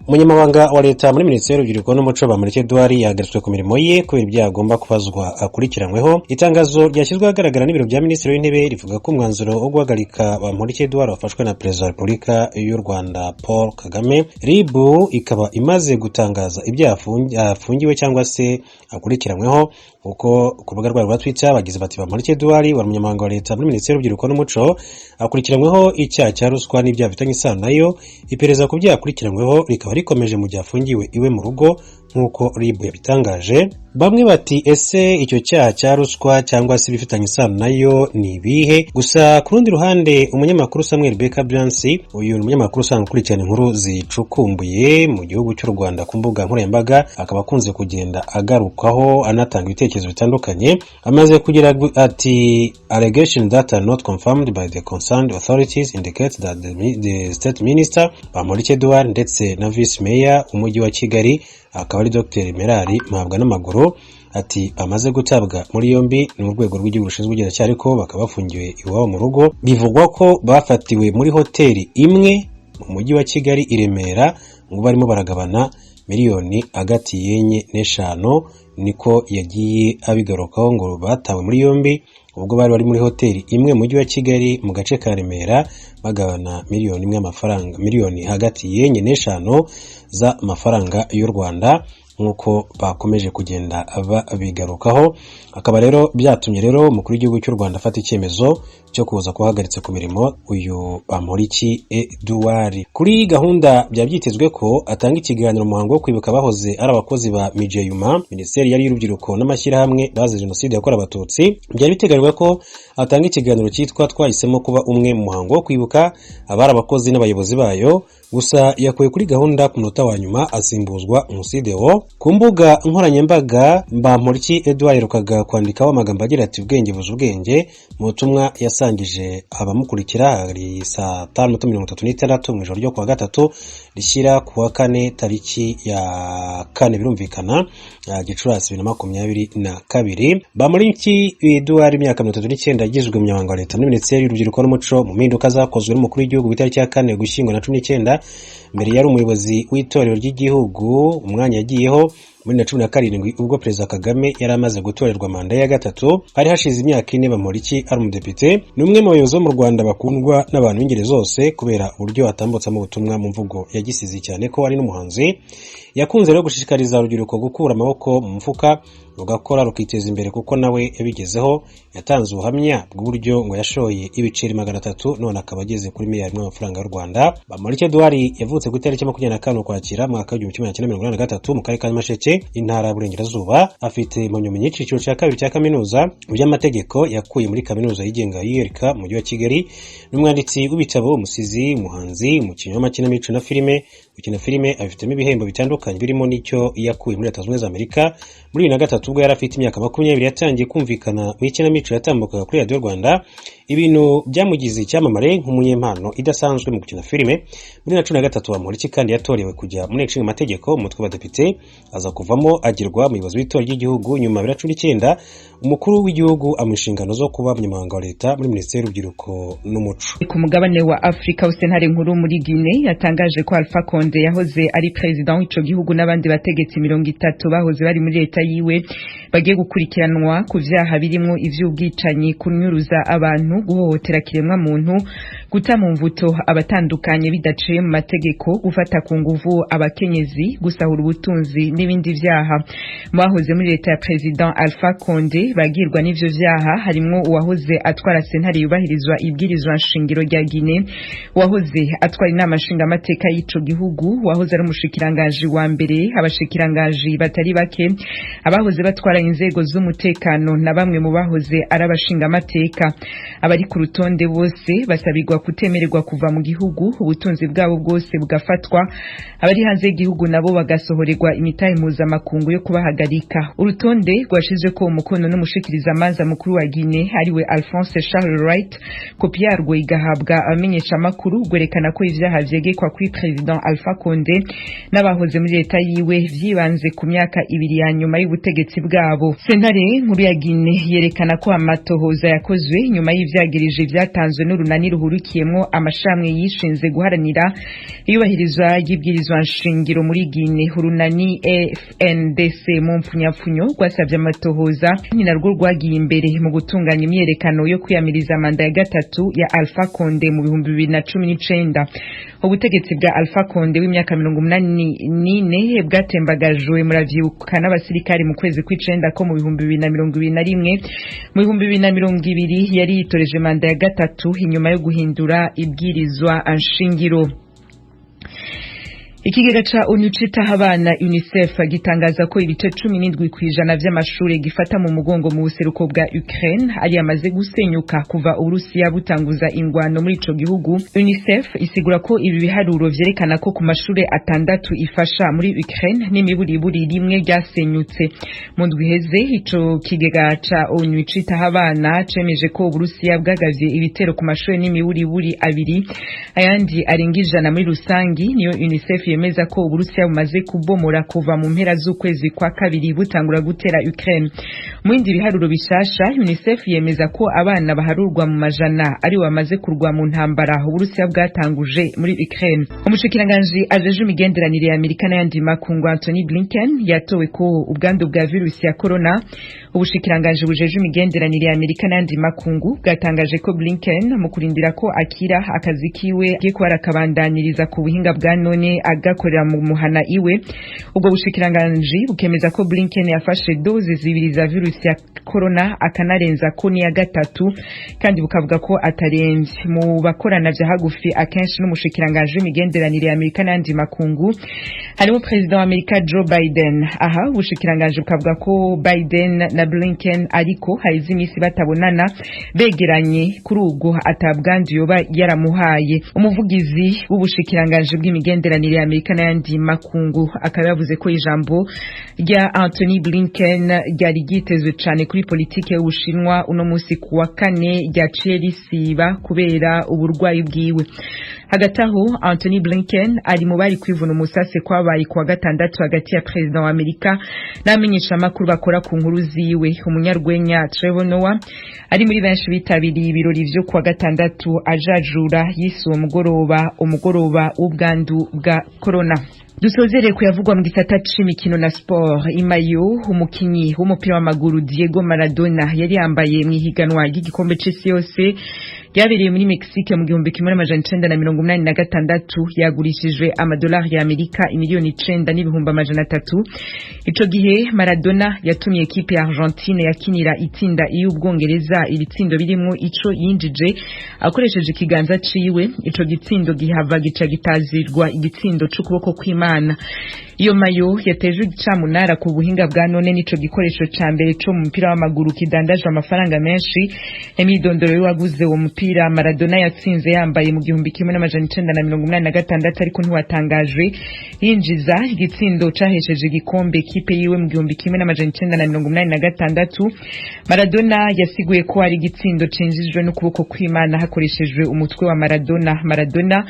Umunyamabanga wa Leta muri Minisiteri y'Urubyiruko n'Umuco, Bamporiki Edouard, yahagaritswe ku mirimo ye kubera ibyaha agomba kubazwa akurikiranyweho. Itangazo ryashyizwe ahagaragara n'ibiro bya Minisitiri w'Intebe rivuga ko umwanzuro wo guhagarika Bamporiki Edouard wafashwe na Perezida wa Repubulika y'u Rwanda, Paul Kagame. RIB ikaba imaze gutangaza ibyaha afungiwe cyangwa se akurikiranyweho, kuko ku rubuga rwabo rwa Twitter bagize bati: "Bamporiki Edouard wari umunyamabanga wa Leta muri Minisiteri y'Urubyiruko n'Umuco akurikiranyweho icyaha cya ruswa n'ibyaha bifitanye isano nayo. Iperereza ku byaha akurikiranyweho rikaba rikomeje mu gihe afungiwe iwe mu rugo," nk'uko RIB yabitangaje. Bamwe bati: "Ese icyo cyaha cya ruswa cyangwa se ibifitanye isano nayo ni ibihe?" Gusa ku rundi ruhande, umunyamakuru Samuel Baker Byansi, uyu ni umunyamakuru usanzwe ukurikirana inkuru zicukumbuye mu gihugu cy'u Rwanda ku mbuga nkoranyambaga, akaba akunze kugenda agarukaho anatanga ibitekerezo bitandukanye, amaze kugira ati: "Allegation that are not confirmed by the concerned authorities indicate that the state minister Bamporiki Edouard ndetse na vice mayor umujyi wa Kigali, akaba ari Dr Merard Mpabwanamaguru," ati "bamaze gutabwa muri yombi n'Urwego rw'Igihugu rushinzwe Ubugenzacyaha, ariko bakaba bafungiwe iwabo mu rugo. Bivugwa ko bafatiwe muri hoteli imwe mu mujyi wa Kigali i Remera, ngo barimo baragabana miliyoni hagati y'enye n'eshanu." Niko yagiye abigarukaho, ngo batawe muri yombi ubwo bari bari muri hoteli imwe mu mujyi wa Kigali mu gace ka Remera, bagabana miliyoni 1 y'amafaranga, miliyoni hagati y'enye n'eshanu z'amafaranga y'u Rwanda, nk'uko bakomeje kugenda babigarukaho. Akaba rero byatumye rero umukuru w'igihugu cy'u Rwanda afata icyemezo cyo kuza kuhagaritse ku mirimo uyu Bamporiki Edouard. Kuri gahunda byaba byitezwe ko atanga ikiganiro mu muhango wo kwibuka abahoze ari abakozi ba MIGEYUMA, Minisiteri yari y'Urubyiruko n'Amashyirahamwe, bazize Jenoside yakorewe Abatutsi. Byari biteganyijwe ko atanga ikiganiro cyitwa "Twahisemo kuba umwe" mu muhango wo kwibuka abari abakozi n'abayobozi bayo. Gusa yakuwe kuri gahunda ku munota wa nyuma, asimbuzwa Umusidewo. Ku mbuga nkoranyambaga, Bamporiki Edouard yaherukaga kwandikaho amagambo agira ati: "Ubwenge buza ubwenge," mu butumwa yasangije abamukurikira. Hari saa 5:36 mu ijoro ryo kuwa gatatu rishyira ku wa kane, tariki ya 4, birumvikana, Gicurasi 2022. Bamporiki Edouard, imyaka 39, yagizwe umunyamabanga wa Leta muri Minisiteri y'Urubyiruko n'Umuco mu mpinduka zakozwe n'umukuru w'igihugu ku itariki ya 4 Ugushyingo na 19. Mbere yari umuyobozi w'itorero ry'igihugu, umwanya yagiyeho muri 2017 ubwo Perezida Kagame yari amaze gutorerwa manda ya gatatu. Hari hashize imyaka 4 Bamporiki ari umudepite. Ni umwe mu bayobozi bo mu Rwanda bakundwa n'abantu b'ingeri zose kubera uburyo atambutsamo ubutumwa mu mvugo ya gisizi, cyane ko ari n'umuhanzi. Yakunze rero gushishikariza urubyiruko gukura amaboko mu mufuka, rugakora, rukiteza imbere, kuko nawe yabigezeho. Yatanze ubuhamya bw'uburyo ngo yashoye ibiceri 300, none akaba ageze kuri miliyari 1 y'amafaranga y'u Rwanda. Bamporiki Edouard yavutse ku itariki 25 Ukwakira, mwaka w'1983, mu karere ka Nyamasheke, Intara y'Uburengerazuba. Afite impamyabumenyi y'icyiciro cya kabiri cya kaminuza mu by'amategeko yakuye muri Kaminuza yigenga ULK mu mujyi wa Kigali. Ni umwanditsi w'ibitabo, umusizi, umuhanzi, umukinnyi w'amakinamico na filime. Gukina filime abifitemo ibihembo bitandukanye, birimo n'icyo yakuye muri Leta Zunze Ubumwe za Amerika. Muri 2003, ubwo yari afite imyaka 20, yatangiye kumvikana mu ikinamico yatambukaga kuri Radiyo Rwanda, ibintu byamugize icyamamare nk'umunyempano idasanzwe mu gukina filime. Muri 2013, Bamporiki kandi yatorewe kujya mu Nteko Ishinga Amategeko, umutwe w'abadepite, aza kuvamo agirwa umuyobozi w'itorero ry'igihugu. Nyuma 2019, umukuru w'igihugu amuha inshingano zo kuba umunyamabanga wa Leta muri Minisiteri y'Urubyiruko n'Umuco. Ku mugabane wa Afrika, sentare nkuru muri Guinea yatangaje ko Alpha Conde yahoze ari president w'ico gihugu n'abandi bategetsi 30 bahoze bari muri leta yiwe bagiye gukurikiranwa ku vyaha birimwo ivy'ubwicanyi, kunyuruza abantu, guhohotera kiremwa muntu, guta mu mvuto abatandukanye bidaciye mu mategeko, gufata ku nguvu abakenyezi, gusahura ubutunzi n'ibindi vyaha. Mu bahoze muri leta ya President Alpha Conde bagirwa n'ivyo vyaha harimwo uwahoze atwara sentare yubahirizwa ibwirizwa nshingiro rya Guinea, uwahoze atwara inama nshingamateka y'ico gihugu, uwahoze ari umushikiranganji wa mbere, abashikiranganji batari bake, abahoze batwara inzego z'umutekano na bamwe mu bahoze ari abashingamateka. Abari ku rutonde bose basabirwa kutemererwa kuva mu gihugu, ubutunzi bwabo bwose bugafatwa, abari hanze y'igihugu nabo bagasohorerwa imitahe mpuzamakungu yo kubahagarika. Urutonde rwashizweko umukono n'umushikirizamanza mukuru wa Guinea, ariwe Alphonse Charles Wright, kopi yarwo igahabwa abamenyeshamakuru, rwerekana ko ivyaha vyegekwa kuri President Alpha Condé n'abahoze muri leta yiwe vyibanze ku myaka 2 ya nyuma y'ubutegetsi bwabo. Sentare nkuru ya Guinea yerekana ko amatohoza yakozwe nyuma y'ivyagirije vyatanzwe n'urunani ruhurikiyemwo amashami yishinze guharanira iyubahirizwa ry'ibwirizwa nshingiro muri Guinea, urunani FNDC mu mpfunyapfunyo, rwasavye amatohoza. Ni narwo rwagiye imbere mu gutunganya imyerekano yo kwiyamiriza manda ya gatatu ya Alpha Condé mu 2019. Ubutegetsi bwa Alpha Condé w'imyaka 84 bwatembagajwe, muravyibuka, n'abasirikari mu kwezi kw'icenda ko mu 2021. Mu 2020 yari yitoreje manda ya gatatu inyuma yo guhindura ibwirizwa nshingiro. Ikigega ca ONU citaho abana UNICEF gitangaza ko ibice 17% vy'amashure gifata mu mugongo mu buseruko bwa Ukraine ari yamaze gusenyuka kuva Uburusiya butanguza ingwano muri ico gihugu. UNICEF isigura ko ibi biharuro vyerekana ko ku mashure 6 ifasha muri Ukraine n'imiburiburi rimwe ryasenyutse. Mu ndwi iheze, ico kigega ca ONU citaho abana cemeje ko Uburusiya bwagavye ibitero ku mashure n'imiburiburi 2, ayandi arenga 100 muri rusangi niyo UNICEF yemeza ko Uburusiya bumaze kubomora kuva mu mpera z'ukwezi kwa kabiri butangura gutera Ukraine. Mu bindi biharuro bishasha, UNICEF yemeza ko abana baharurwa mu majana ari bamaze kurwa mu ntambara Uburusiya bwatanguje muri Ukraine. Umushikiranganji ajeje imigenderanire ya Amerika n'ayandi makungu, Anthony Blinken, yatowe ko ubwandu bwa virusi ya corona. Ubushikiranganji bujeje imigenderanire ya Amerika n'ayandi makungu bwatangaje ko Blinken, mu kurindira ko akira, akazi kiwe agiye kuba arakabandaniriza ku buhinga bwa none, agakorera mu muhana iwe. Ubwo bushikiranganji bukemeza ko Blinken yafashe doze 2 za virusi ya corona, akanarenza ko niya gatatu, kandi bukavuga ko ataremvye. Mu bakorana vya hagufi akenshi n'umushikiranganji w'imigenderanire ya Amerika n'ayandi makungu harimo President wa Amerika Joe Biden. Aha ubushikiranganji bukavuga ko Biden na Blinken ariko haize imisi batabonana begeranye, kuri ubwo atabwandu yoba yaramuhaye. Umuvugizi w'ubushikiranganji bw'imigenderanire ya Amerika n'ayandi makungu akaba yavuze ko ijambo rya Anthony Blinken ryari ryitezwe cane kuri politike y'Ubushinwa uno musi kuwa kane ryaciye risiba kubera uburwayi bwiwe. Hagati aho, Anthony Blinken ari mu bari kwivuna umusase kwabaye kuwa gatandatu hagati ya President wa Amerika n'amenyeshamakuru bakora ku nkuru ziwe. Umunyarwenya Trevor Noah ari muri benshi bitabiriye ibirori vyo kuwa gatandatu, ajajura yise uwo mugoroba umugoroba w'ubwandu bwa corona. Dusozere kuyavugwa mu gisata c'imikino na sport. Imayo umukinyi w'umupira w'amaguru Diego Maradona yari yambaye mu ihiganwa ry'igikombe c'isi yose ryabereye muri Mexique mu 1986 yagurishijwe amadolari ya Amerika 9,300,000. Ico gihe Maradona yatumye ekipe ya Argentine yakinira itsinda iy'Ubwongereza ibitsindo birimwo ico yinjije akoresheje ikiganza ciwe. Ico gitsindo gihava gica gitazirwa igitsindo c'ukuboko kw'Imana. Iyo mayo yateje icamunara ku buhinga bwa none, nico gikoresho ca mbere co mu mupira w'amaguru kidandajwe amafaranga menshi. Imyidondoro y'uwaguze uwo mupira Maradona yatsinze yambaye mu 1986 ariko ntiwatangajwe, yinjiza igitsindo cahesheje igikombe ekipe yiwe mu 1986, Maradona yasiguye ko ari igitsindo cinjijwe n'ukuboko kw'Imana hakoreshejwe umutwe wa Maradona. Maradona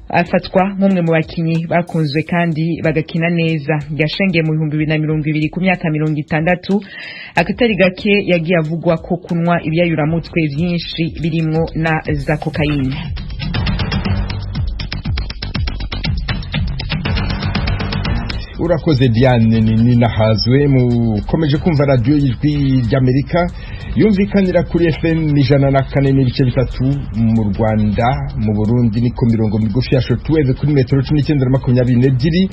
afatwa nk'umwe mu bakinyi bakunzwe kandi bagakina neza. Yashengeye mu 2020 ku myaka 60. Akatari gake yagiye avugwa ko kunwa ibyayuramutwe vyinshi birimwo na za kokayine. Urakoze Diane Ninahazwe. Mukomeje kumva radiyo y'Ijwi ry'Amerika yumvikanira kuri FM 104.3 mu Rwanda. Mu Burundi ni ku mirongo migufi ya shortwave kuri metero 19 na 22.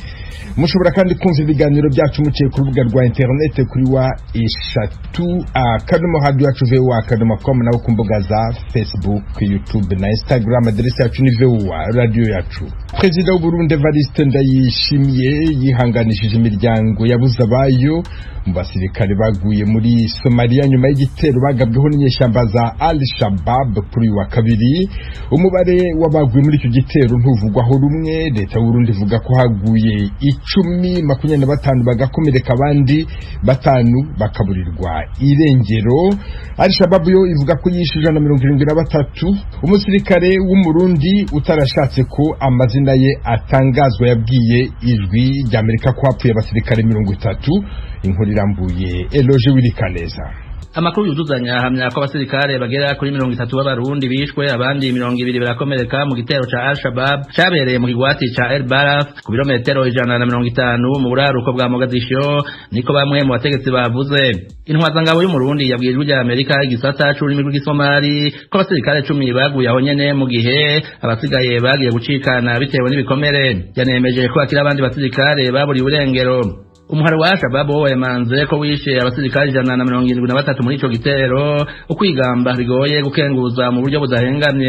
Mushobora kandi kumva ibiganiro byacu muciye ku rubuga rwa internet kuri w, .radioyacuvoa.com, naho ku mbuga za Facebook, YouTube na Instagram aderesi yacu ni VOA radiyo yacu. Perezida w'Uburundi Evariste Ndayishimiye yihanganishije imiryango yabuze abayo Mu basirikare baguye muri Somalia nyuma y'igitero bagabweho n'inyeshyamba za Al Shabab kuri uyu wa kabiri, umubare w'abaguye muri icyo gitero ntuvugwaho rumwe. Leta y'Uburundi ivuga ko haguye 10, 25 bagakomereka, abandi 5 bakaburirwa irengero. Al Shabab yo ivuga ko yishe 173. Umusirikare w'Umurundi utarashatse ko amazina ye atangazwa yabwiye Ijwi ry'Amerika ko hapfuye abasirikare 30. Inkuru irambuye, Eloge Wirikaneza. Amakuru yuzuzanya ahamya ko abasirikare bagera kuri 30 b'Abarundi bishwe, abandi 20 barakomereka mu gitero ca Al-Shabaab cabereye mu kigwati ca El Baraf, ku birometero 150 mu buraruko bwa Mogadisho, niko bamwe mu bategetsi bavuze. Intwazangabo y'Umurundi yabwiye Ijwi rya Amerika igisata c'ururimi rw'Igisomali ko abasirikare 10 baguye aho nyene, mu gihe abasigaye bagiye gucikana bitewe n'ibikomere. Yanemeje ko hakiri abandi basirikare baburiwe irengero. Umuhari wa Al-Shabaab wo wemanze ko wishe abasirikare 173 muri ico gitero, ukwigamba bigoye gukenguza mu buryo budahengamye.